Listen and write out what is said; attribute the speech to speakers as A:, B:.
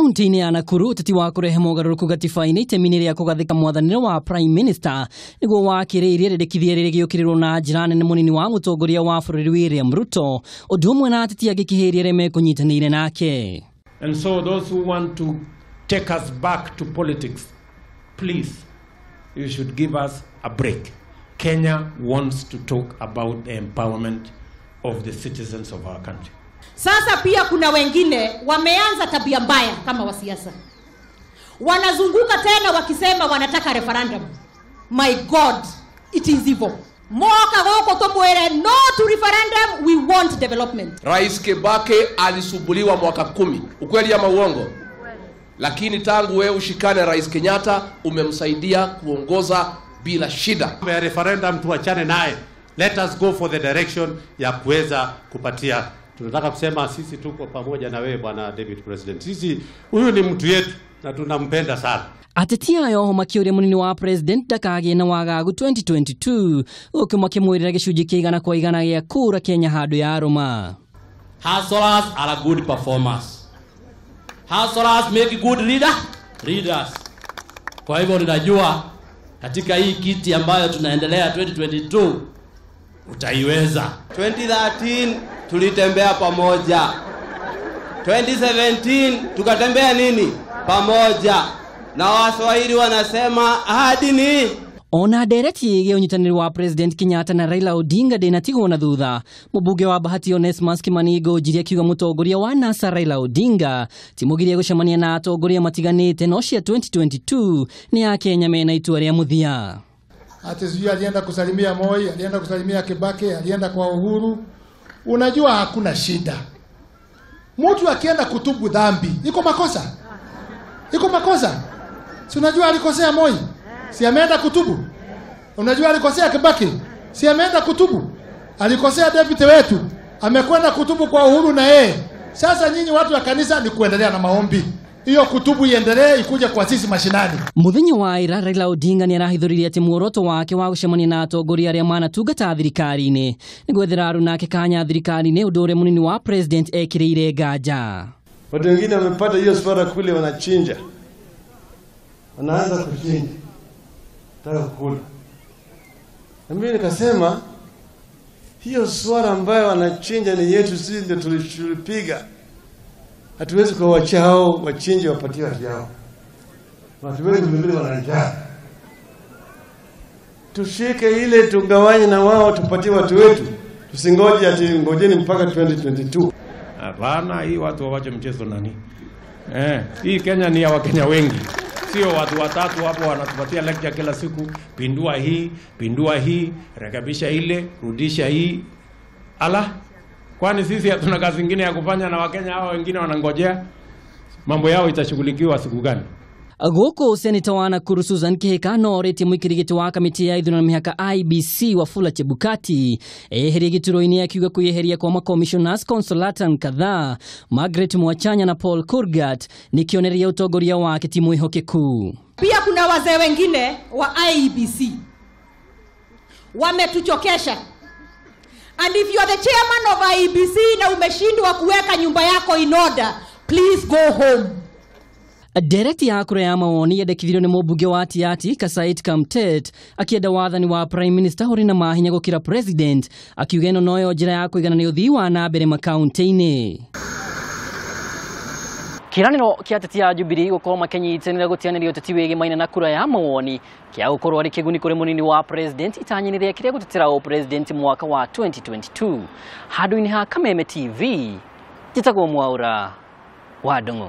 A: Kaunti-inĩ ya Nakuru ũteti wa kũrehe mogarũrũku gatiba-inĩ itemi-inĩ rĩa kũgathĩka mwathanĩre wa Prime Minister nĩguo wakĩrĩirie rĩrĩkithia rĩrĩ gĩũkĩrĩrwo na njĩra nene mũnini wa mũtongoria wa bũrũri William Ruto ũndũ ũmwe na ateti angĩ kĩhĩria arĩa mekũnyitanĩire nake.
B: And so those who want to take us back to politics, please, you should give us a break. Kenya wants to talk about the empowerment of the citizens of our country.
C: Sasa pia kuna wengine wameanza tabia mbaya kama wasiasa. Wanazunguka tena wakisema wanataka referendum. My God, it is evil. Moka goko tumwere no to referendum, we want development.
D: Rais Kibaki alisumbuliwa mwaka 10. Ukweli ama uongo? Lakini tangu wewe ushikane Rais Kenyatta umemsaidia kuongoza bila shida.
E: Ya referendum tuachane naye. Let us go for the direction ya kuweza kupatia. Tunataka kusema sisi tuko pamoja na wewe bwana David President. Sisi huyu ni mtu yetu na tunampenda sana.
A: Ateti ayo makĩũria mũnini wa president ndakagĩe na wagagu 2022 gũkũ makĩmwĩrĩra gĩcunjĩ kĩa 100% gĩa kura Kenya handũ ya arũma.
F: Hustlers are good performers. Hustlers make good leaders. Kwa hivyo ninajua katika hii kiti ambayo tunaendelea 2022 utaiweza.
G: 2013 tulitembea pamoja. 2017 tukatembea nini? Pamoja. Na Waswahili wanasema ahadi ni
A: ona ndereti ĩgiĩ ũnyitanĩri wa President Kenyatta na Raila Odinga ndĩnatigwo na thutha. Mũmbunge wa Bahati Onesmus Kimani Ngũnjiri akiuga mũtongoria wa NASA Raila Odinga ti mũgirie gũcemania na atongoria matiganĩte no cia 2022 nĩ Akenya mena itua rĩa mũthia.
H: Ati sijui alienda kusalimia Moi, alienda kusalimia Kibaki, alienda kwa Uhuru. Unajua hakuna shida. Mtu akienda kutubu dhambi, iko makosa? Iko makosa? Si unajua alikosea Moi? Si ameenda kutubu? Unajua alikosea Kibaki? Si ameenda kutubu? Alikosea deputy wetu, amekwenda kutubu kwa Uhuru na yeye. Sasa nyinyi watu wa kanisa ni kuendelea na maombi. Iyo kutubu iendelee ikuje kwa sisi mashinani.
A: Muthenya wa ira Raila Odinga ni arahithuririe ati muoroto wake wa gucemania na atongoria aria manatungata thirikari-inĩ ni gwethera arunake kanya thirikari-inĩ ũndũ ũrĩa mũnini wa president ekĩrĩire nganja.
I: Watu wengine wamepata hiyo swara kule wanachinja. Wanaanza kuchinja. Nataka kukula. Na mimi nikasema hiyo swara ambayo wanachinja ni yetu, sisi ndio tulipiga. Hatuwezi kuwaachia hao wachinje wapatie watu yao. Watu wengi vile wanajaa. Tushike ile tugawanye na wao tupatie watu wetu. Tusingoje ati ngojeni mpaka 2022.
B: Hapana, hii watu wawache mchezo nani? Hii Kenya ni ya Wakenya wengi. Sio watu watatu hapo wanatupatia lecture kila siku, pindua hii, rekebisha ile, rudisha hii. Ala, kwani sisi hatuna kazi nyingine ya kufanya na Wakenya hao wengine wanangojea mambo yao itashughulikiwa siku gani?
A: Gũkũ seneta wa Nakuru Susan Kihika no orĩtie mũikĩri gĩtĩ wa kamĩtĩ ya ithurano na mĩhaka IEBC Wafula Chebukati eherie gĩturwa-inĩ akiuga kwĩyeheria kwa macommissioners Consolatan kadhaa Margaret Mwachanya na Paul Kurgat nĩ kĩonereria ũtongoria wake ti mwĩhokeku.
C: Pia kuna wazee wengine wa IEBC wametuchokesha. And if you are the chairman of IEBC na umeshindwa kuweka nyumba yako in order, please go home.
A: Ndereti ya kura ya mawoni yendekithirio nĩ mũmbunge wa Tiaty Kasait Kamtet akienda wathani wa Prime Minister ũrĩ na mahinya gũkĩra President akiuga ĩno noyo njĩra ya kũiganania ũthii wa na mbere makaunti-inĩ. Kĩranĩro kĩa ateti a Jubilee gũkorwo makĩnyitanĩra gũtianĩria ũteti wĩgĩmaine na kura ya mawoni kĩa gũkorwo arĩ kĩguni kũrĩ mũnini wa President itanya-inĩ rĩake rĩa gũtetera ũpresident mwaka wa 2022. Handũ-inĩ ha Kameme TV, njĩtagwo Mwaura wa Ndung'u.